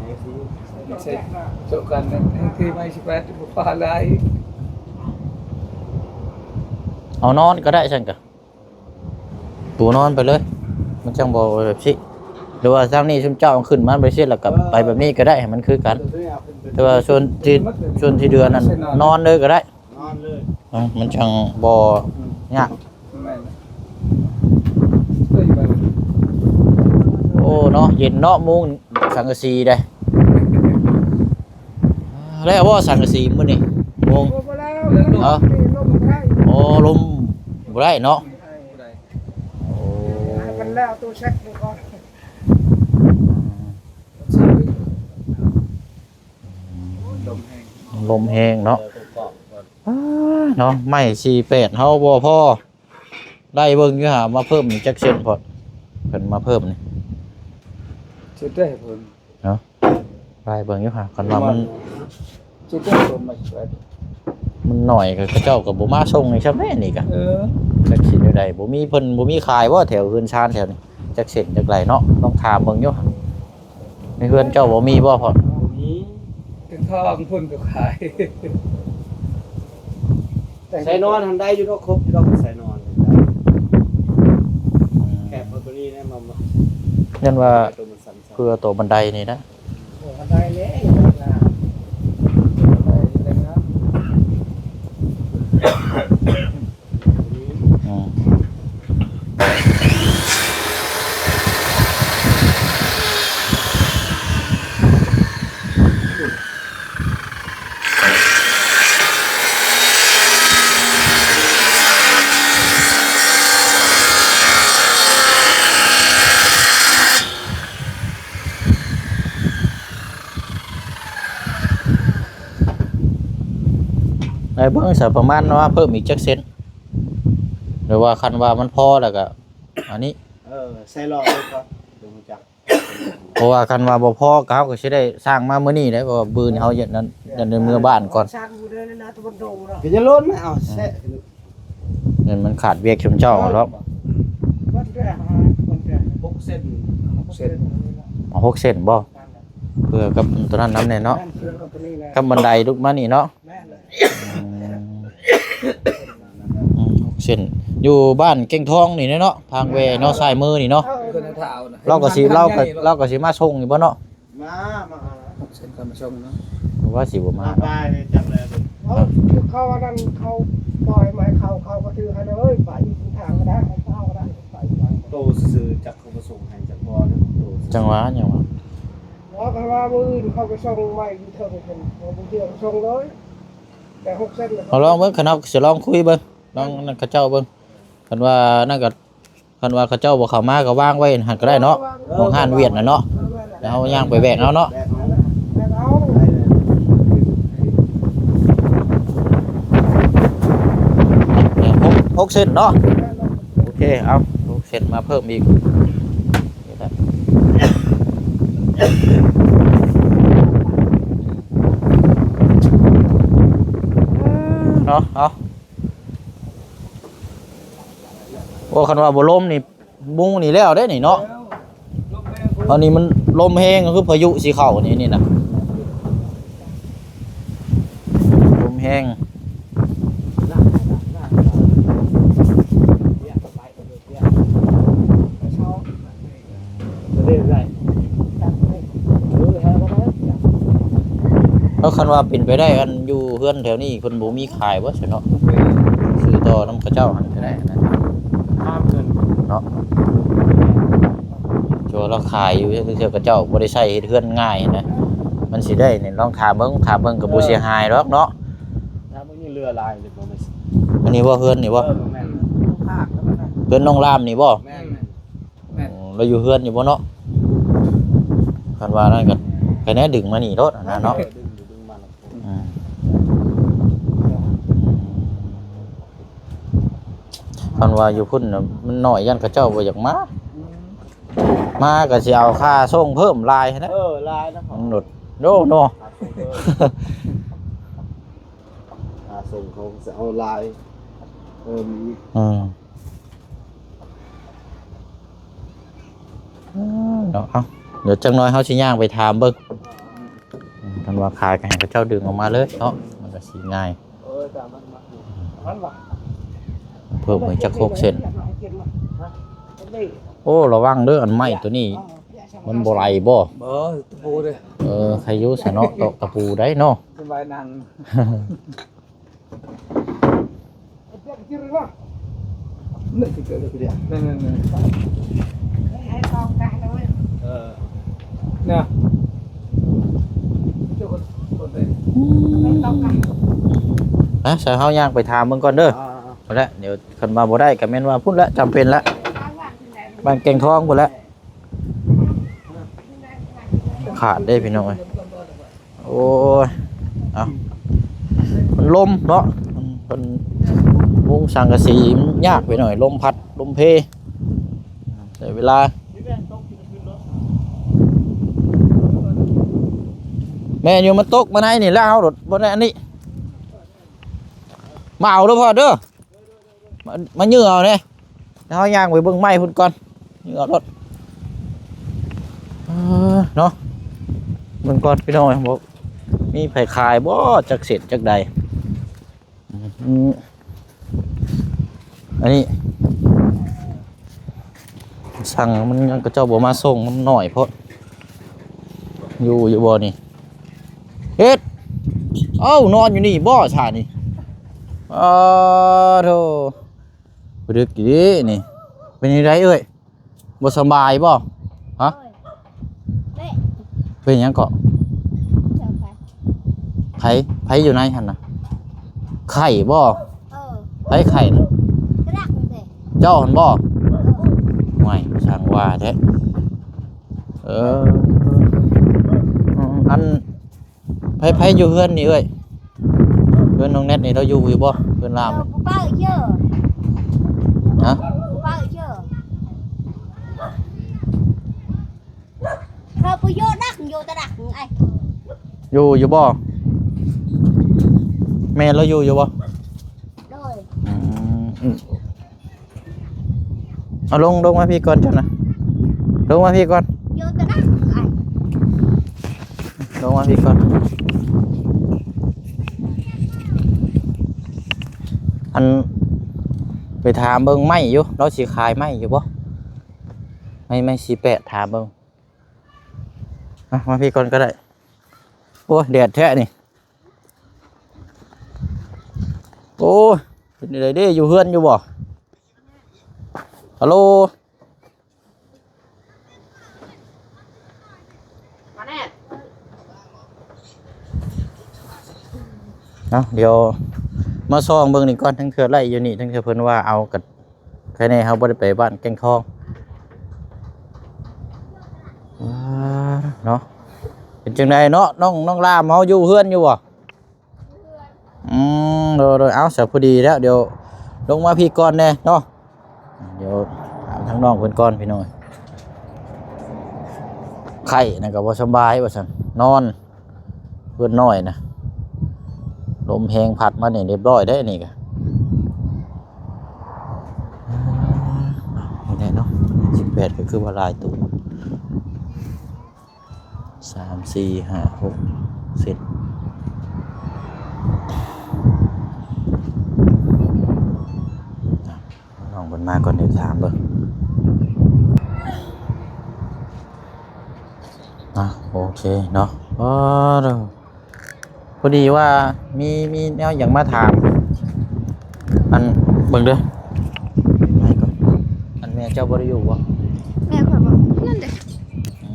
ໃຫ້ຊິ ໃຫ້ໃຊ້ໂຊະກັນນັ້ນ ແທນທີ່ໄມ້ສິບແປດບໍ່ພາຫຼາຍ ເອົານອນກໍໄດ້ຊັ້ນກະ ປູນອນໄປເລີຍ ມັນຈັ່ງບໍ່ແບບຊີ້ ຫຼືວ່າທາງນີ້ຊຸມເຈົ້າເອົາຂຶ້ນມາໄປຊີ້ ແລ້ວກໍໄປແບບນີ້ກໍໄດ້ ໃຫ້ມັນຄືກັນ ແຕ່ວ່າສ່ວນທີ່ ສ່ວນທີ່ເດືອນັ້ນນອນເລີຍກໍໄດ້ ນອນເລີຍ ເອີ ມັນຈັ່ງບໍ່ ອືມ ຍາກ ແມ່ນ ໂອ້ເນາະ ເຢັນເນາະ ມຸງສັງກະສີເດ້ ແລ້ວບໍ່ສັງກະສີມື້ນີ້ ມຸງ ບໍ່ ບໍ່ແລ້ວ ເອີ ລົມບໍ່ໄດ້ ໂອ້ ລົມບໍ່ໄດ້ເນາະ ບໍ່ໄດ້ ໂອ້ ໃຫ້ມັນແລ້ວໂຕເຊັກເດີກ່ອນ ອືມ ລົມແຮງ ລົມແຮງເນາະ ເອີ ອ່າ ເນາະ ໄມ້ສີ່ແປດເຮົາບໍ່ພໍ ໄລ່ເບິ່ງຢູ່ຫາ ມາເພີ່ມນີ້ຈັກເຊັນ ເພິ່ນ ເພິ່ນມາເພີ່ມນີ້ ຊິໄດ້ເພີ່ມ ເນາະ ໄລ່ເບິ່ງຢູ່ຫາ ຄັນວ່າມັນ ຊິໄດ້ເພີ່ມມາ ມັນໜ້ອຍ ເຂົາເຈົ້າກໍບໍ່ມາສົ່ງໃຫ້ຊຳແດ່ນີ້ກະ ເອີ ຈັກຊິແນວໃດ ບໍ່ມີເພິ່ນ ບໍ່ມີຂາຍບໍ່ແຖວເຮືອນຊານແຖວນີ້ ຈັກເຊັນຈັກໄລ່ເນາະ ຕ້ອງຖາມເບິ່ງຢູ່ ໃນເຮືອນເຈົ້າບໍ່ມີບໍ່ພໍ່? ບໍ່ມີ ແຕ່ທາງເພິ່ນກໍຂາຍ ໃສ່ນອນຫັ້ນໄດ້ຢູ່ດອກ ຄົບຢູ່ດອກໃສ່ນອນ ອືມ ແຄບເອົາໂຕນີ້ແຫຼະມາ ແມ່ນວ່າ ໂຕມັນສັ້ນໆ ເພື່ອໂຕບັນໄດນີ້ນະ ໂອ້ ບັນໄດແຫຼະ ບັນໄດແຫຼະ ອືມ ອືມ ໄດ້ເບິ່ງຊະ ປະມານວ່າເພີ່ມອີກຈັກເຊັນ ຫຼືວ່າຄັນວ່າມັນພໍແລ້ວກໍອັນນີ້ ເອີ ໃສ່ຫຼອກເລີຍກ່ອນ ບໍ່ຮູ້ຈັກ. ເພາະວ່າຄັນວ່າບໍ່ພໍກໍ ເຮົາກໍຊິໄດ້ສ້າງມາມື້ນີ້ແຫຼະ ເພາະວ່າມື້ນີ້ເຮົາຍັງນັ້ນ ຍັງໄດ້ເມືອບ້ານກ່ອນ ສ້າງຢູ່ເດີນະ ຕະວັນຕົກເນາະ ກໍຢ່າລົ້ນນະ ເອົາແຊະ ມັນ ມັນຂາດວຽກຊຸມເຈົ້າດອກ. ມັນແຕ່ຫາ ມັນແຕ່ຫົກເຊັນ ຫົກເຊັນ ເອົາຫົກເຊັນບໍ່? ເພື່ອກັບຕົວນັ້ນນຳແດ່ເນາະ ແມ່ນ ເພື່ອກັບຕົວນີ້ແຫຼະ ກັບບັນໄດລຸກມານີ້ເນາະ. ແມ່ນເລີຍ ອືມ ອືມ ຫົກເສັ້ນ ຢູ່ບ້ານແກ້ງທອງນີ້ເນາະ ທາງແວ່ເນາະ ຊ້າຍມືນີ້ເນາະ. ເອີ ເພິ່ນເອົາເອົານະ ລາວກໍຊິ ລາວກໍ ລາວກໍຊິມາສົ່ງຢູ່ບໍ່ເນາະ? ມາ ມາ ຫົກເສັ້ນກໍມາສົ່ງເນາະ ວ່າຊິບໍ່ມາ ມາ ເນາະ ໄປນີ້ຈັກແລ້ວ ເຂົາ ເຂົາອັນນັ້ນ ເຂົາປ່ອຍມາໃຫ້ເຂົາ ເຂົາກໍຖືໃຫ້ເລີຍ ໄປຢູ່ທາງກໍໄດ້ ເຂົາກໍໄດ້ ໄປ ໄປ ໂຕຊື່ໆ ຈັກເຂົາມາສົ່ງໃຫ້ຈັກບໍ່ເນາະ ໂຕຊື່ໆ ຈັ່ງຫວະ ຈັ່ງຫວະ. ເພາະວ່າມື້ອື່ນເຂົາໄປສົ່ງໃໝ່ຢູ່ເທິງເພິ່ນ ເຂົາບໍ່ເຊື່ອສົ່ງເລີຍ ແຕ່ຫົກເສັ້ນ ເຮົາລອງເບິ່ງ ຄັນເຮົາຊິລອງຄຸຍເບິ່ງ ລອງນັ້ນເຂົາເຈົ້າເບິ່ງ ຄັນວ່ານັ້ນກໍ ຄັນວ່າເຂົາເຈົ້າບໍ່ເຂົ້າມາກໍວາງໄວ້ຫັ້ນກໍໄດ້ເນາະ ເອີ ຂອງຮ້ານຫວຽດນະເນາະ ແລ້ວເຮົາຍ່າງໄປແບກເອົາເນາະ ແບກເອົາ ແບກເອົາ ໄດ້ເລີຍ ຫົກ ຫົກເສັ້ນເນາະ. ໂອເຄ ເອົາ ເຊັນມາເພີ່ມອີກ ນີ້ແຫຼະ ເນາະ ເອົາ ໂອ້ ຄັນວ່າບໍ່ລົມນີ້ ມຸງນີ້ແລ້ວເດ້ນີ້ເນາະ. ອັນນີ້ມັນລົມແຮງ ຄືພາຍຸຊິເຂົ້ານີ້ ນີ້ນະ ລົມແຮງ. ເອີ ຄັນວ່າເປັນໄປໄດ້ ອັນຢູ່ເຮືອນແຖວນີ້ເພິ່ນບໍ່ມີຂາຍບໍ່ຊັ້ນເນາະ? ຊື້ຕໍ່ນຳເຂົາເຈົ້າຫັ້ນກໍໄດ້ນະ ຫ້າມເງິນເນາະ ເທື່ອລາວຂາຍຢູ່ ເທື່ອເຂົາເຈົ້າບໍ່ໄດ້ໃຊ້ ເຮັດເຮືອນງ່າຍນະ ມັນຊິໄດ້ນີ້ ລອງຖາມເບິ່ງ ຖາມເບິ່ງກໍບໍ່ເສຍຫາຍດອກເນາະ. ຖ້າມັນຍັງເຫຼືອຫຼາຍເລີຍບໍ່ແມ່ນ ອັນນີ້ບໍ່ ເຮືອນນີ້ບໍ່? ເອີ ແມ່ນ ເຮືອນນ້ອງລາມນີ້ບໍ່? ແມ່ນ ແມ່ນ ແມ່ນ ໂອ້ ລາວຢູ່ເຮືອນຢູ່ບໍ່ເນາະ? ຄັນວ່ານັ້ນກໍ ໃຫ້ແນ່ດຶງມານີ້ໂລດຫັ້ນນະເນາະ ເອີ ດຶງ ດຶງມາແລ້ວ ອືມ ຄັນວ່າຢູ່ພຸ້ນນະ ມັນນ້ອຍ ຢ້ານເຂົາເຈົ້າບໍ່ຢາກມາ ອືມ ມາກໍຊິເອົາຄ່າສົ່ງເພີ່ມຫຼາຍຫັ້ນແຫຼະ ເອີ ຫຼາຍນະ ມັນລົດ ໂອ້ ເນາະ ຄ່າສົ່ງເພີ່ມ ຄ່າສົ່ງເຂົາຊິເອົາຫຼາຍ ເອີ ມີ ອືມ ເອີ ເນາະ ເອົາ ດຽວຈັກໜ້ອຍເຮົາຊິຍ່າງໄປຖາມເບິ່ງ ຄັນວ່າຂາຍກໍໃຫ້ເຂົາເຈົ້າດຶງອອກມາເລີຍເນາະ ມັນກໍຊິງ່າຍ ເອີ ເພີ່ມໃຫ້ຈັກຫົກເສັ້ນ. ໂອ້ ລະວັງເດີ ອັນໄມ້ໂຕນີ້ ມັນບໍ່ໄຫຼບໍ່? ບໍ່ ຕະປູເດ້ ເອີ ໃຄຢູ່ຊະເນາະ ຕອກຕະປູໄດ້ເນາະ ສະບາຍນັ່ງ. ອ່າ ຊະ ເຮົາຍ່າງໄປຖາມເບິ່ງກ່ອນເດີ ອ່າ ພຸ້ນແຫຼະ ດຽວຄັນວ່າບໍ່ໄດ້ກໍແມ່ນວ່າພຸ້ນແຫຼະ ຈຳເປັນແລ້ວ ບ້ານແກ້ງທອງພຸ້ນແຫຼະ. ຂາດເດ້ພີ່ນ້ອງເອີຍ ໂອ້ຍ ເອົ້າ ມັນລົມເນາະ ມັນ ມັນມຸງສັງກະສີມັນຍາກໄປໜ້ອຍ ລົມພັດລົມເພ ໃຊ້ເວລາ ແມ່ນຢູ່ ມັນຕົກມາໃນນີ້ແລ້ວ ເຮົາໂດດບໍ່ໄດ້ອັນນີ້ ມາເອົາເດີພໍ່ເດີ. ມາ ມາຢື້ອເອົາແດ່ ເຮົາຍ່າງໄປເບິ່ງໄມ້ພຸ້ນກ່ອນ ຢື້ອເອົາໂລດ ເອີ ເນາະ ເບິ່ງກ່ອນພີ່ນ້ອງເອີຍ ບໍ່ມີໃຜຂາຍບໍ່ ຈັກເສັ້ນຈັກໃດ ອືມ ອັນນີ້ ສັ່ງມັນຍັງ ເຂົາເຈົ້າບໍ່ມາສົ່ງ ມັນໜ້ອຍໂພດ ຢູ່ ຢູ່ບໍ່ນີ້ ເຮັດ ເອົ້າ ນອນຢູ່ນີ້ບໍ່ຊະນີ້ ອາໂທ ດຶກອີ່ຫຼີນີ້ ເປັນຈັ່ງໃດເອື້ອຍ ບໍ່ສະບາຍບໍ່? ຮະ ໂອ້ຍ ເດ້ ເປັນຫຍັງເກາະ? ເຈົ້າໃຜ? ໃຜ ໃຜຢູ່ໃນຫັ້ນນະ? ໄຂ້ບໍ່? ເອີ ໃຜໄຂ້ນະ? ກະດັກເດ້ ເຈົ້າຫັ້ນບໍ່? ເອີ ໂອ້ຍ ຊ່າງວ່າແທ້ ເອີ ອັນ ໃຜ ໃຜຢູ່ເຮືອນນີ້ເອື້ອຍ? ເພື່ອນນ້ອງແນັດນີ້ລາວຢູ່ຢູ່ບໍ່? ເພື່ອນລາມ ເອີ ບໍ່ເປີດເຈີ ຮະ? ບໍ່ເປີດເຈີ ເຂົາບໍ່ຢູ່ດັກ ຢູ່ແຕ່ດັກໄອ້ ຢູ່ຢູ່ບໍ່? ແມ່ລາວຢູ່ຢູ່ບໍ່? ໂດຍ ອືມ ເອົາລົງ ລົງມາພີ້ກ່ອນເຈົ້ານະ ລົງມາພີ້ກ່ອນ ຢູ່ແຕ່ນັ້ນ ລົງມາພີ້ກ່ອນ. ອັນ ໄປຖາມເບິ່ງໄມ້ຢູ່ ລາວຊິຂາຍໄມ້ຢູ່ບໍ່? ໄມ້ ໄມ້ສີ່ແປດ ຖາມເບິ່ງ. ມາ ມາພີ້ກ່ອນກໍໄດ້. ໂອ້ຍ ແດດແທ້ນີ້. ໂອ້ຍ ເປັນຈັ່ງໃດເດ້ ຢູ່ເຮືອນຢູ່ບໍ່? ຮັລໂຫຼ ມາແນ່ ເອົາ ດຽວມາສ່ອງເບິ່ງນີ້ກ່ອນ ທັງເທື່ອໄລ່ຢູ່ນີ້ ທັງເທື່ອເພິ່ນວ່າເອົາກັນ ໃຄແນ່ເຮົາບໍ່ໄດ້ໄປບ້ານແກ້ງທອງ ອ່າ ເນາະ. ເປັນຈັ່ງໃດເນາະ ນ້ອງ ນ້ອງລາມເຮົາຢູ່ເຮືອນຢູ່ບໍ່? ອືມ ໂດຍ ໂດຍ ເອົາ ສະ ພໍດີແລ້ວ ດຽວລົງມາພີ້ກ່ອນແນ່ເນາະ ດຽວຖາມທາງນ້ອງເພິ່ນກ່ອນພີ່ນ້ອງ. ໄຂ້ນະກໍບໍ່ສະບາຍວ່າຊັ້ນ ນອນ ເພື່ອນນ້ອຍນະ ລົມແຮງພັດມານີ້ ຮຽບຮ້ອຍເດ້ນີ້ກະ ນີ້ແຫຼະເນາະ ສິບແປດ ກໍຄືວ່າຫຼາຍໂຕ ສາມ ສີ່ ຫ້າ ຫົກ ເຊັດ. ນ້ອງເພິ່ນມາກ່ອນ ດຽວຖາມເບິ່ງ. ອ່ະ ໂອເຄເນາະ ອໍ ພໍດີວ່າມີ ມີແນວຢາກມາຖາມ ອັນ ເບິ່ງເດີ ໄປກ່ອນ ອັນ ແມ່ເຈົ້າບໍ່ໄດ້ຢູ່ບໍ່? ແມ່ຂ້ອຍບໍ່ ນັ້ນເດ້. ອື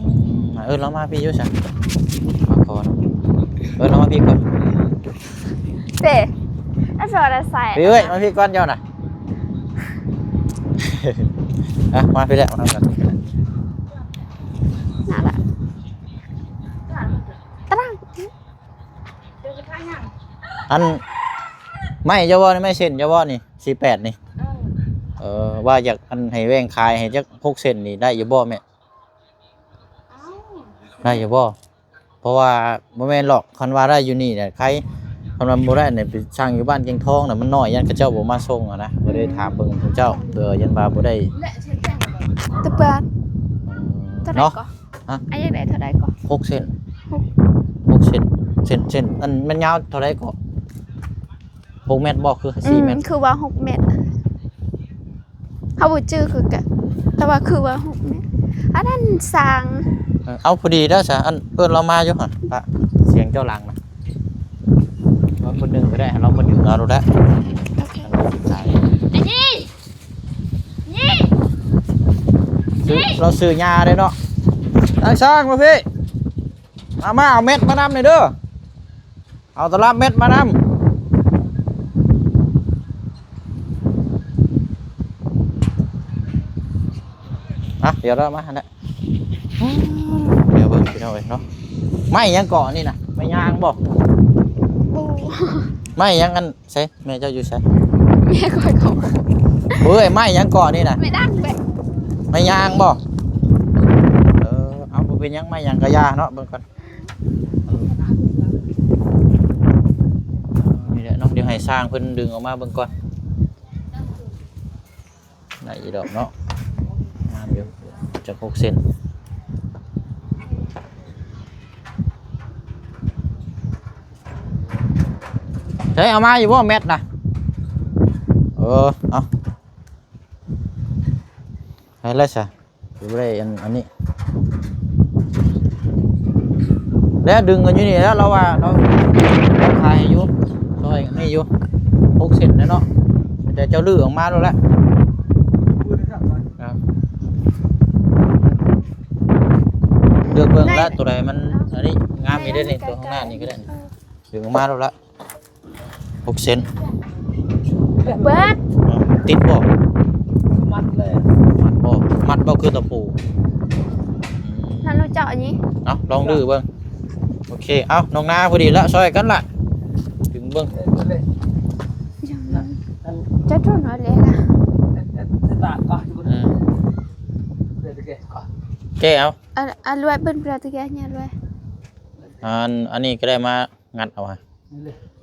ມ ເອີ້ນລາວມາພີ້ຢູ່ຊະ ມາຂໍ ເອີ້ນລາວມາພີ້ກ່ອນ. ເດ້ ອັນສອນອາໄສ ເອື້ອຍ ມາພີ້ກ່ອນເຈົ້ານະ ອ່ະ ມາພີ້ແຫຼະ ມານຳກັນ ນັ້ນລະ ຕະລັງ ອັນ ໄມ້ເຈົ້າບໍ່ນີ້ ໄມ້ເສັ້ນເຈົ້າບໍ່ນີ້ ສີ່ແປດ ນີ້ ເອີ ເອີ ວ່າຢາກ ອັນ ໃຫ້ແບ່ງຂາຍໃຫ້ຈັກ ຫົກເສັ້ນນີ້ ໄດ້ຢູ່ບໍ່ແມ່? ໄດ້ຢູ່ບໍ່? ເພາະວ່າບໍ່ແມ່ນຫຼອກ ຄັນວ່າໄດ້ຢູ່ນີ້ແຫຼະໄຄ ຄັນວ່າບໍ່ໄດ້ນີ້ໄປສັ່ງຢູ່ບ້ານແກ້ງທອງນະ ມັນນ້ອຍ ຢ້ານເຂົາເຈົ້າບໍ່ມາສົ່ງຫັ້ນນະ ບໍ່ໄດ້ຖາມເບິ່ງເຂົາເຈົ້າ ເພື່ອຢ້ານວ່າບໍ່ໄດ້ ແລະເຊັ່ນແຈ້ງ ຕະບາດ ເອີ ເທົ່າໃດ ເນາະ ກໍ ຮະ ອ້າຍຢາກໄດ້ເທົ່າໃດກໍ? ຫົກເຊັນ ຫົກ ຫົກເຊັນ ເຊັນ ເຊັນ ອັນ ມັນຍາວເທົ່າໃດກໍ? ຫົກແມັດບໍ່ ຄື ອືມ ສີ່ແມັດ ຄືວ່າຫົກແມັດ ເຮົາບໍ່ຈື່ຄືກັນ ແຕ່ວ່າຄືວ່າຫົກແມັດ ອັນນັ້ນສ້າງ ເອີ ເອົາ ພໍດີແລ້ວຊະ ອັນ ເອີ້ນລາວມາຢູ່ຫັ້ນ ປະ ສຽງເຈົ້າຫຼັງນະ ລອງຄົນໜຶ່ງກໍໄດ້ ລອງຄົນໜຶ່ງເອົາໂລດແຫຼະ ໂອເຄ ໄອ້ນີ້ ນີ້ ຊື່ ນີ້ ລາວຊື່ຍ່າເດ້ເນາະ ນາງຊ້າງ ມາພີ້ ມາ ມາເອົາແມັດມານຳໜ່ອຍເດີ ເອົາຕະລັບແມັດມານຳ ອ່ະ ດຽວລາວມາຫັ້ນແຫຼະ ດຽວເບິ່ງພີ່ນ້ອງເອີຍເນາະ ໄມ້ຫຍັງເກາະນີ້ນະ ໄມ້ຍາງບໍ່? ບໍ່ ໄມ້ຫຍັງ ອັນ ໃສ ແມ່ເຈົ້າຢູ່ໃສ? ແມ່ຂ້ອຍເຂົາ ເອີຍ ໄມ້ຫຍັງເກາະນີ້ນະ? ໄມ້ດັງເວີຍ ໄມ້ຍາງບໍ່? ເອີ ເອົາ ບໍ່ເປັນຫຍັງ ໄມ້ຫຍັງກະຢ່າເນາະ ເບິ່ງກ່ອນ ນີ້ແຫຼະເນາະ ດຽວໃຫ້ຊ່າງເພິ່ນດຶງອອກມາເບິ່ງກ່ອນ ໄດ້ຢູ່ດອກເນາະ ງາມຢູ່ ຈັກຫົກເຊັນ ໃຊ້ເອົາມາຢູ່ບໍ່ແມັດນະ? ເອີ ເອົາ ໃຫ້ແລ້ວຊະ ບໍ່ໄດ້ອັນ ອັນນີ້ ແລ້ວດຶງກັນຢູ່ນີ້ແລ້ວ ລາວວ່າລາວ ລາວຂາຍໃຫ້ຢູ່ ຊ່ອຍນີ້ຢູ່ ຫົກເຊັນແຫຼະເນາະ ແຕ່ເຈົ້າຮື້ອອກມາໂລດແຫຼະ ເລືອກເບິ່ງແລ້ວ ໂຕໃດມັນອັນນີ້ງາມນີ້ເດ້ນີ້ ໂຕຂ້າງໜ້ານີ້ກໍໄດ້ ເອີ ດຶງອອກມາໂລດແຫຼະ. ຫົກເຊັນ ເບິດ ຕິດບໍ່? ມັດເລີຍ ມັດບໍ່? ມັດບໍ່ຄືຕະປູ? ນັ້ນຮູ້ເຈົ້າອັນນີ້ ເອົາ ລອງດື້ເບິ່ງ ໂອເຄ ເອົາ ນ້ອງນາພໍດີລະ ຊ່ອຍກັນລະ ດຶງ ເບິ່ງ ຈະໂດນເອົາແລ້ວລະ ອືມ ແກ້ເອົາ ອັນ ອັນລວຍເບິ່ງເທື່ອຕະແກຍ ອັນ ອັນນີ້ກໍໄດ້ມາ ງັດເອົາຫະ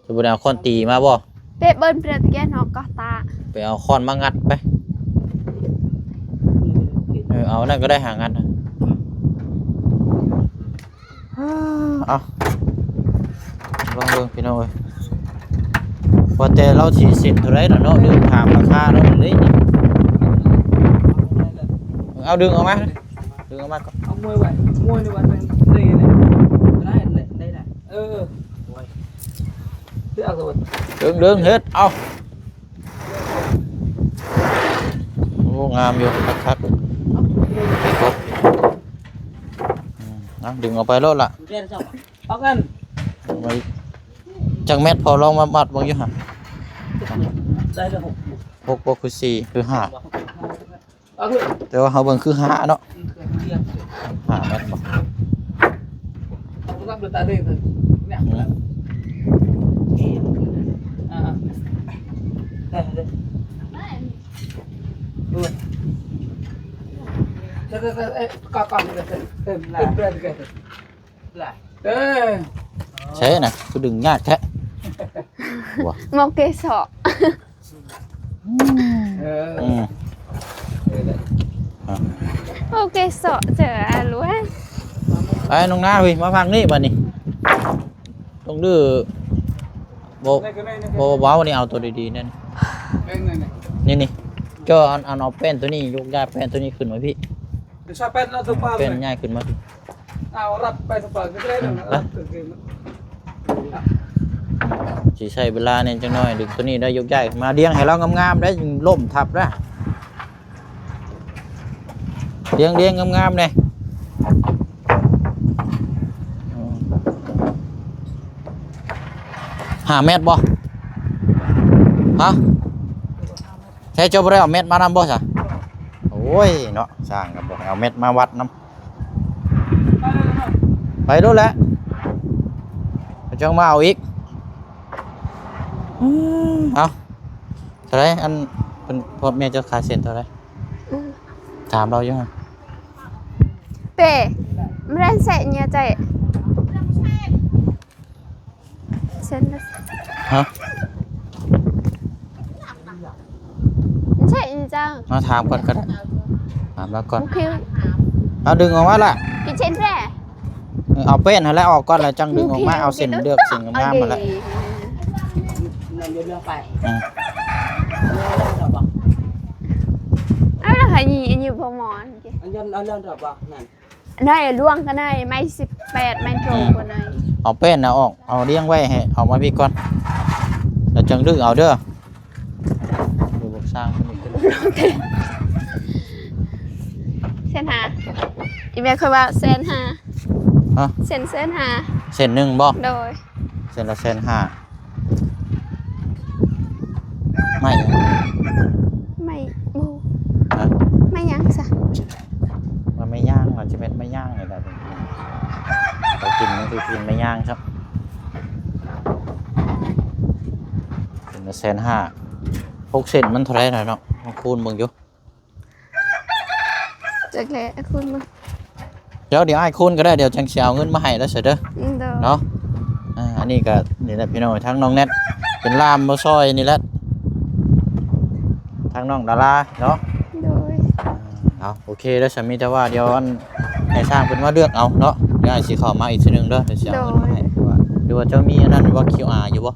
ຈະບໍ່ໄດ້ເອົາຄ້ອນຕີມາບໍ່? ເປະເບິ່ນເປະຕະແກນອອກກໍຕາ ໄປເອົາຄ້ອນມາງັດໄປ ເອີ ເອົານັ້ນກໍໄດ້ຫາງັດ ເອົາ ລອງເບິ່ງພີ່ນ້ອງເອີຍ ວ່າແຕ່ລາວຊິເຊັນເທົ່າໃດລະເນາະ ລືມຖາມລາຄາລາວເລີຍນີ້ ເອົາດຶງອອກມາ ດຶງອອກມາກ່ອນ ເອົາມວຍໄວ້ ມວຍນີ້ໄວ້ ໄດ້ ໄດ້ ໄດ້ ເອີ ດຶງ ດຶງ ເຮັດ ເອົາ ໂອ້ ງາມຢູ່ ຄັກໆ ອືມ ເອົາ ດຶງອອກໄປໂລດລະ ເອົາກັນ ໄວ້ ຈັກແມັດ ພໍລອງມາວັດເບິ່ງຢູ່ຫະ ໄດ້ແລ້ວ ຫົກ ຫົກບໍ່ ຄືສີ່ ຄືຫ້າ ແຕ່ວ່າເຮົາເບິ່ງຄືຫ້າເນາະ ຫ້າແມັດບໍ່ ເອີ ໃຊ່ນະ ຄືດຶງຍາກແທ້ ບໍ່ ໝໍກເກສອນ ເອີ ອືມ ເອີ ເອີ ໂອເຄ ເສາະເຈີອາລວຍ ໄປນ້ອງນາເວີຍ ມາພັກນີ້ບັດນີ້ ຕ້ອງດື້ ບໍ່ ບໍ່ເວົ້ານີ້ ເອົາໂຕດີໆ ແນ່ນ ນີ້ໆ ເຈົ້າ ອັນ ອັນ ເອົາແປ້ນໂຕນີ້ ຍົກຍ້າຍແປ້ນໂຕນີ້ຂຶ້ນມາພີ້ ເອົາແປ້ນຍ້າຍຂຶ້ນມາພີ້ ເອົາ ຮັບໄປສະປາຍ ໄປ ຊິໃຊ້ເວລາແດ່ຈັກໜ້ອຍ ດຶງໂຕນີ້ໄດ້ ຍົກຍ້າຍມາ ລຽງໃຫ້ລາວງາມໆ ໄດ້ ລົ້ມທັບນະ ລຽງໆ ງາມໆ ແດ່ ຫ້າແມັດບໍ່ ຮະ ແທ້ເຈົ້າບໍ່ໄດ້ເອົາແມັດມານຳບໍ່ຊະ ໂອ້ຍເນາະ ຊ່າງກັນ ບໍ່ໃຫ້ເອົາແມັດມາວັດນຳ ໄປໂລດແຫຼະ ເຂົາຈັ່ງມາເອົາອີກ ອືມ ເອົາ ເທົ່າໃດ ອັນ ເພິ່ນ ພໍ່ແມ່ເຈົ້າຂາຍເສັ້ນເທົ່າໃດ ອືມ ຖາມລາວຢູ່ຫັ້ນ ເປ ມັນແລ່ນໃສ່ເນຍເຈ້ ເສັ້ນລະ ຮະ ໃຊ່ຈັ່ງ ມາຖາມກ່ອນກໍໄດ້ ຖາມລາວກ່ອນ ໂອເຄ ເອົາດຶງອອກມາລະ ກິນເສັ້ນແທ້ ເອີ ເອົາແປ້ນຫັ້ນແຫຼະອອກກ່ອນ ແລ້ວຈັ່ງດຶງອອກມາ ໂອເຄ ເອົາເສັ້ນເລືອກເສັ້ນງາມໆ ຫັ້ນແຫຼະ ນັ້ນເລື່ອງໄປ ອືມ ເລື່ອງດອກບໍ່ ເອົາລະໃຫ້ນີ້ ອັນນີ້ບໍ່ໝໍນ ອັນນັ້ນເລື່ອງດອກບໍ່ ນັ້ນ ໄດ້ລວງກໍໄດ້ ໄມ້ສິບແປດ ໄມ້ໂຕ ອືມ ກໍໄດ້ ເອົາແປ້ນນະອອກ ເອົາລຽງໄວ້ໃຫ້ ເອົາມາພີ້ກ່ອນ ແລ້ວຈັ່ງດຶງເອົາເດີ ເດີ ບອກຊ່າງເພິ່ນນີ້ຂຶ້ນ ໂອເຄ ແສນຫ້າ ອີແມ່ຂ້ອຍວ່າແສນຫ້າ ຮະ ເສັ້ນແສນຫ້າ ເສັ້ນໜຶ່ງບໍ່ ໂດຍ ເສັ້ນລະແສນຫ້າ ໄມ້ຫຍັງ ໄມ້ ບໍ່ ຮະ ໄມ້ຫຍັງຊະ ວ່າໄມ້ຍາງ ອາດຈະແມ່ນໄມ້ຍາງນີ້ແຫຼະ ເຂົາກິນມັນຄືກິນໄມ້ຍາງຊະ ເສັ້ນລະແສນຫ້າ ຫົກເສັ້ນມັນເທົ່າໃດນະເນາະ ມາຄູນເບິ່ງຢູ່ ຈັກແຫຼະ ຄູນມາ ດຽວ ດຽວອ້າຍຄູນກໍໄດ້ ດຽວຈັ່ງຊິເອົາເງິນມາໃຫ້ລະຊະເດີ ອືມ ໂດຍ ເນາະ ອ່າ ອັນນີ້ກໍນີ້ແຫຼະພີ່ນ້ອງ ທັງນ້ອງແນັດ ເປັນລ່າມມາຊ່ອຍນີ້ແຫຼະ ທັງນ້ອງດາລາເນາະ ໂດຍ ເອົາ ໂອເຄເດີ ສາມີແຕ່ວ່າດຽວອັນ ໃຫ້ຊ່າງເພິ່ນມາເລືອກເອົາເນາະ ດຽວອ້າຍຊິເຂົ້າມາອີກເທື່ອໜຶ່ງເດີ ດຽວຊິເອົາເງິນມາໃຫ້ ໂດຍ ຫຼືວ່າເຈົ້າມີອັນນັ້ນຢູ່ບໍ່ ຄິວອາ ຢູ່ບໍ່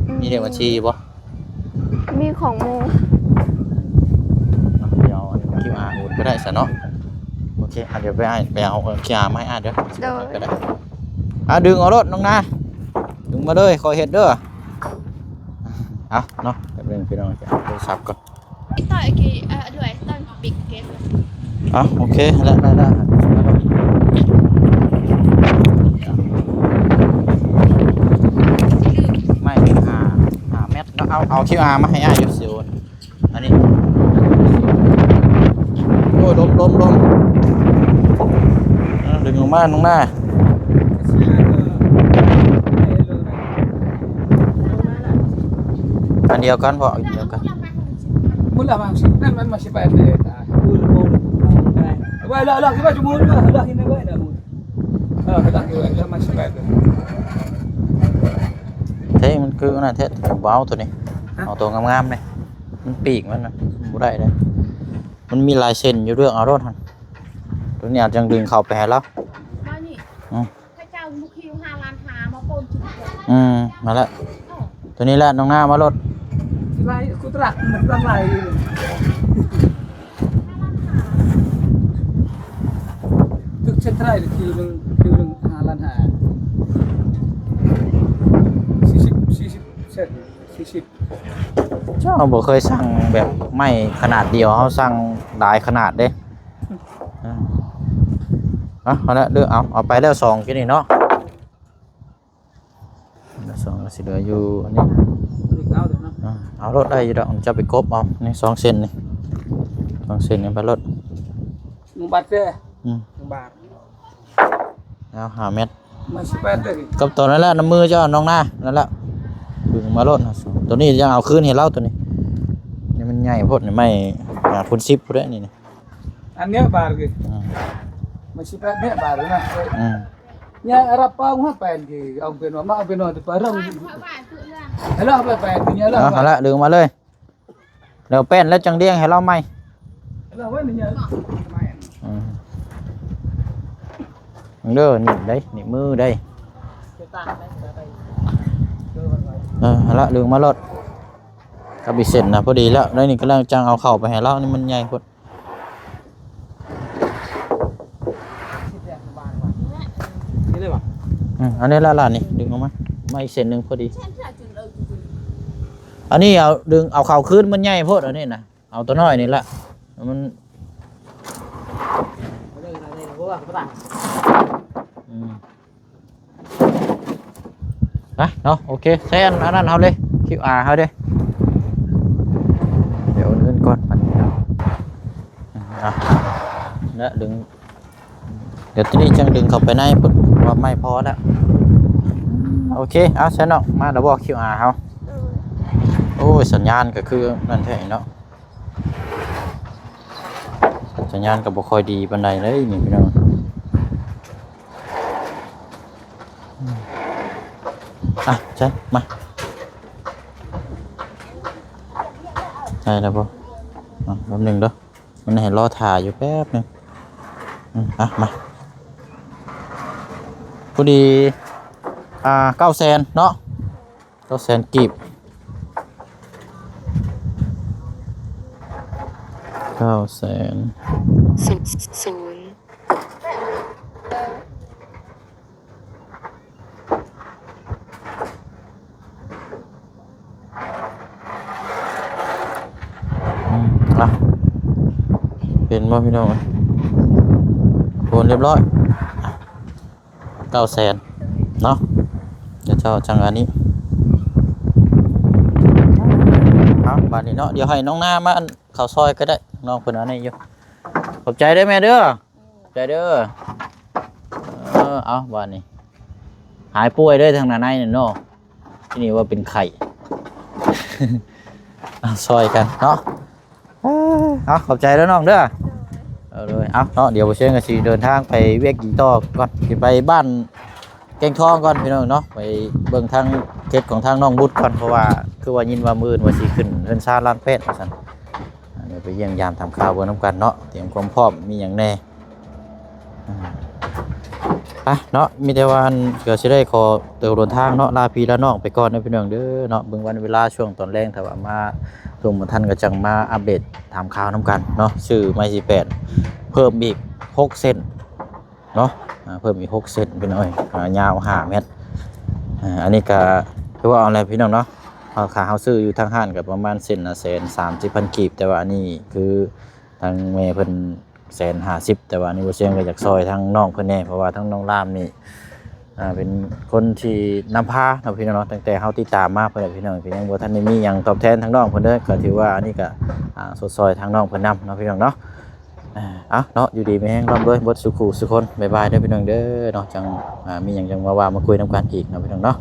ອືມ ມີເລກບັນຊີຢູ່ບໍ່? ມີຂອງໝູ່ ເອົາ ດຽວເອົາຄິວອາໂອນກໍໄດ້ຊະເນາະ ໂອເຄ ອ່ະ ດຽວໄປອ້າຍ ໄປເອົາຄິວອາມາໃຫ້ອ້າຍເດີ ໂດຍ ກໍໄດ້ ອ່ະ ດຶງເອົາໂລດນ້ອງນາ ດຶງມາເລີຍ ຂ້ອຍເຮັດເດີ ອ່ະ ເນາະ ແປັບໜຶ່ງພີ່ນ້ອງ ໂທລະສັບກ່ອນ ເອົາ ໂອເຄ ໄດ້ ໄດ້ ໄດ້ ໄມ້ຫ້າ ຫ້າແມັດ ເອົາ ເອົາຄິວອາມາໃຫ້ອ້າຍຢູ່ ຊິໂອນ ອັນນີ້ ໂອ້ຍ ລົມ ລົມ ລົມ ອ່າ ດຶງອອກມາ ນ້ອງນາ ອ່າ ດຽວກັນ ເພາະດຽວກັນ. ເອີ ມັນຄືອັນນັ້ນແທ້ ບໍ່ເອົາໂຕນີ້ ເອົາໂຕງາມໆເດ້. ມັນປີກມັນນະ ບໍ່ໄດ້ເດ້. ມັນມີຫຼາຍເສັ້ນຢູ່ ເລືອກເອົາໂລດຫັ້ນ. ໂຕນີ້ອາດຈັ່ງດຶງເຂົ້າໄປໃຫ້ລາວ. ອືມ ເຂົາເຈົ້າບໍ່ຄິວຫ້າລ້ານຫ້າມາໂປນຈຸດເດີມ. ອືມ ນັ້ນແຫຼະ ໂຕນີ້ແຫຼະ ນ້ອງນາມາໂລດ. ຊິໄລ່ກູຕຣັກມັນຕັ້ງຫຼາຍ ຕຶກເຊັນໄທລະຄິວໜຶ່ງ ຄິວໜຶ່ງຫ້າລ້ານຫ້າ ສີ່ສິບ ສີ່ສິບເຊັນ ສີ່ສິບ. ເຈົ້າບໍ່ເຄີຍສັ່ງແບບໄມ້ຂະໜາດດຽວ ເຮົາສັ່ງຫຼາຍຂະໜາດເດ້. ອືມ ເອົາ ເອົາລະ ເລືອກເອົາ ເອົາໄປແລ້ວສອງ ກິນນີ້ເນາະ. ສອງກໍຊິເຫຼືອຢູ່ອັນນີ້ ເອົາໂລດ ໄດ້ຢູ່ດອກ. ເຈົ້າໄປກົບເອົາ ນີ້ສອງເສັ້ນນີ້ ສອງເສັ້ນນີ້ໄປໂລດ. ໜຶ່ງບາດເດ້. ອືມ ໜຶ່ງບາດ. ເອົາ ຫ້າແມັດ ມາສິບແປດເດ້. ກັບໂຕນັ້ນແຫຼະ ນຳມືເຈົ້າ ນ້ອງນາ ນັ້ນແຫຼະ ດຶງມາໂລດ. ໂຕນີ້ຍັງເອົາຄືນໃຫ້ລາວ ໂຕນີ້ ນີ້ມັນໃຫຍ່ໂພດ ນີ້ໄມ້ ຫ້າຄູນສິບພຸ້ນເດ້ ນີ້ ອັນນີ້ບາດກະ ອືມ ມາສິບແປດແມັດບາດນະ. ອືມ ຍາອາຣັບປາງຫາແປນກະ ເອົາເປັນວ່າ ມາເອົາເປັນວ່າ ແຕ່ປາເລື່ອງ ເອົາໄປແປນກະ ຍາລະ ເອົາຫັ້ນລະ ດຶງມາເລີຍ. ແລ້ວແປນແລ້ວຈັ່ງລຽງໃຫ້ລາວໃໝ່. ອືມ ເດີ ນີ້ໄດ໋ ນີ້ມືໄດ໋. ເອີ ຫັ້ນລະ ດຶງມາໂລດ. ກັບອີກເສັ້ນນະ ພໍດີແລ້ວ. ແລ້ວນີ້ກຳລັງຈັ່ງເອົາເຂົ້າໄປໃຫ້ລາວ ນີ້ມັນໃຫຍ່ໂພດ. ນີ້ເລີຍຫວາ? ອືມ ອັນນີ້ລະ ລະນີ້ ດຶງອອກມາ ມາອີກເສັ້ນໜຶ່ງພໍດີ. ອັນນີ້ເອົາ ດຶງເອົາເຂົ້າຄືນ ມັນໃຫຍ່ໂພດ ອັນນີ້ນະ. ເອົາໂຕນ້ອຍນີ້ລະ ມັນ ອືມ ນະເນາະ. ໂອເຄ ໃຊ້ອັນ ອັນນັ້ນເຮົາເລີຍ ຄິວອາເຮົາເດ້. ດຽວເອົາເງິນກ່ອນບັດນີ້ເນາະ. ອືມ ເອົາ ແລ້ວດຶງ ດຽວໂຕນີ້ຈັ່ງດຶງເຂົ້າໄປໃນພຸ້ນ ວ່າໄມ້ພໍແລ້ວ. ໂອເຄ ເອົາ ຊັ້ນເນາະ ມາແລ້ວບໍ່ ຄິວອາເຮົາ. ໂອ້ຍ ສັນຍານກໍຄືນັ້ນແທ້ເນາະ. ສັນຍານກໍບໍ່ຄ່ອຍດີປານໃດເລີຍນີ້ພີ່ນ້ອງ. ອ່ະ ຊັ້ນມາ ໄດ້ແລ້ວບໍ່? ອ່ະ ແປັບໜຶ່ງເດີ ມັນໃຫ້ລໍຖ້າຢູ່ແປັບໜຶ່ງ. ອືມ ອ່ະ ມາ ພໍດີ ອ່າ ເກົ້າແສນເນາະ. ເກົ້າແສນກີບ ເກົ້າແສນ ສູນ ສູນ. ອືມ ອ່ະ ເຫັນບໍ່ພີ່ນ້ອງ? ໂອນຮຽບຮ້ອຍ. ເກົ້າແສນເນາະ ດຽວເຈົ້າຈັ່ງອັນນີ້. ເອົາ ບາດນີ້ເນາະ ດຽວໃຫ້ນ້ອງນາມາ ອັນ ເຂົ້າຊອຍກໍໄດ້ ນ້ອງເພິ່ນອັນນີ້ຢູ່. ຂອບໃຈເດີແມ່ເດີ ຂອບໃຈເດີ. ເອີ ເອົາ ບາດນີ້ ຫາຍປ່ວຍເດີ ທາງໜ້າໃນນີ້ເນາະ. ທີ່ນີ້ວ່າເປັນໄຂ້ ເອົາ ຊ່ອຍກັນເນາະ. ເອີ ເອົາ ຂອບໃຈເດີນ້ອງເດີ. ເອົາເລີຍ ເອົາເນາະ ດຽວບໍ່ເຊີງກໍຊິເດີນທາງໄປວຽກອີກຕໍ່ກ່ອນ ຊິໄປບ້ານແກ້ງທອງກ່ອນພີ່ນ້ອງເນາະ ໄປເບິ່ງທາງເຂດຂອງທາງນ້ອງບຸດກ່ອນ ເພາະວ່າຄືວ່າຍິນວ່າມື້ອື່ນວ່າຊິຂຶ້ນເຮືອນຊານລ້າງແປ້ນວ່າຊັ້ນ. ດຽວໄປຢ້ຽມຢາມຖາມຂ່າວເບິ່ງນຳກັນເນາະ ຕຽມຄວາມພ້ອມມີຫຍັງແດ່. ອ່າ ໄປເນາະ ມີແຕ່ວ່າ ອັນ ກໍຊິໄດ້ຂໍໂຕເດີນທາງເນາະ ລາພີ່ລານ້ອງໄປກ່ອນເດີພີ່ນ້ອງເດີເນາະ. ເບິ່ງວັນເວລາຊ່ວງຕອນແລງ ຖ້າວ່າມາຊົມບໍ່ທັນ ກໍຈັ່ງມາອັບເດດຖາມຂ່າວນຳກັນເນາະ. ຊື້ໄມ້ສິບແປດ ເພີ່ມອີກຫົກເສັ້ນເນາະ ອ່າ ເພີ່ມອີກຫົກເສັ້ນພີ່ນ້ອງເອີຍ ອ່າ ຍາວຫ້າແມັດ. ອ່າ ອັນນີ້ກໍຄືວ່າເອົາແຫຼະພີ່ນ້ອງເນາະ ເຮົາ ຄ່າເຮົາຊື້ຢູ່ທາງຮ້ານກໍປະມານເສັ້ນລະແສນສາມສິບພັນກີບ ແຕ່ວ່າອັນນີ້ຄືທາງແມ່ເພິ່ນ ແສນຫ້າສິບ ແຕ່ວ່ານີ້ບໍ່ຊຽງກໍຢາກຊ່ອຍທາງນ້ອງເພິ່ນແດ່ ເພາະວ່າທາງນ້ອງລາມນີ້ ອ່າ ເປັນຄົນທີ່ນຳພາເນາະພີ່ນ້ອງເນາະ. ຕັ້ງແຕ່ເຮົາຕິດຕາມມາພຸ້ນແຫຼະພີ່ນ້ອງ ກໍຍັງບໍ່ທັນໄດ້ມີຫຍັງຕອບແທນທາງນ້ອງເພິ່ນເດີ ກໍຖືວ່າອັນນີ້ກໍ ອ່າ ຊົດຊ່ອຍທາງນ້ອງເພິ່ນນຳເນາະພີ່ນ້ອງເນາະ. ອ່າ ເອົາເນາະ ຢູ່ດີມີແຮງ ຮ່ຳລວຍເບິດສູ່ຄູ່ສູ່ຄົນ. ບາຍບາຍເດີພີ່ນ້ອງເດີເນາະ ຈັ່ງ ອ່າ ມີຫຍັງຈັ່ງມາເວົ້າມາຄຸຍນຳກັນອີກເນາະພີ່ນ້ອງເນາະ.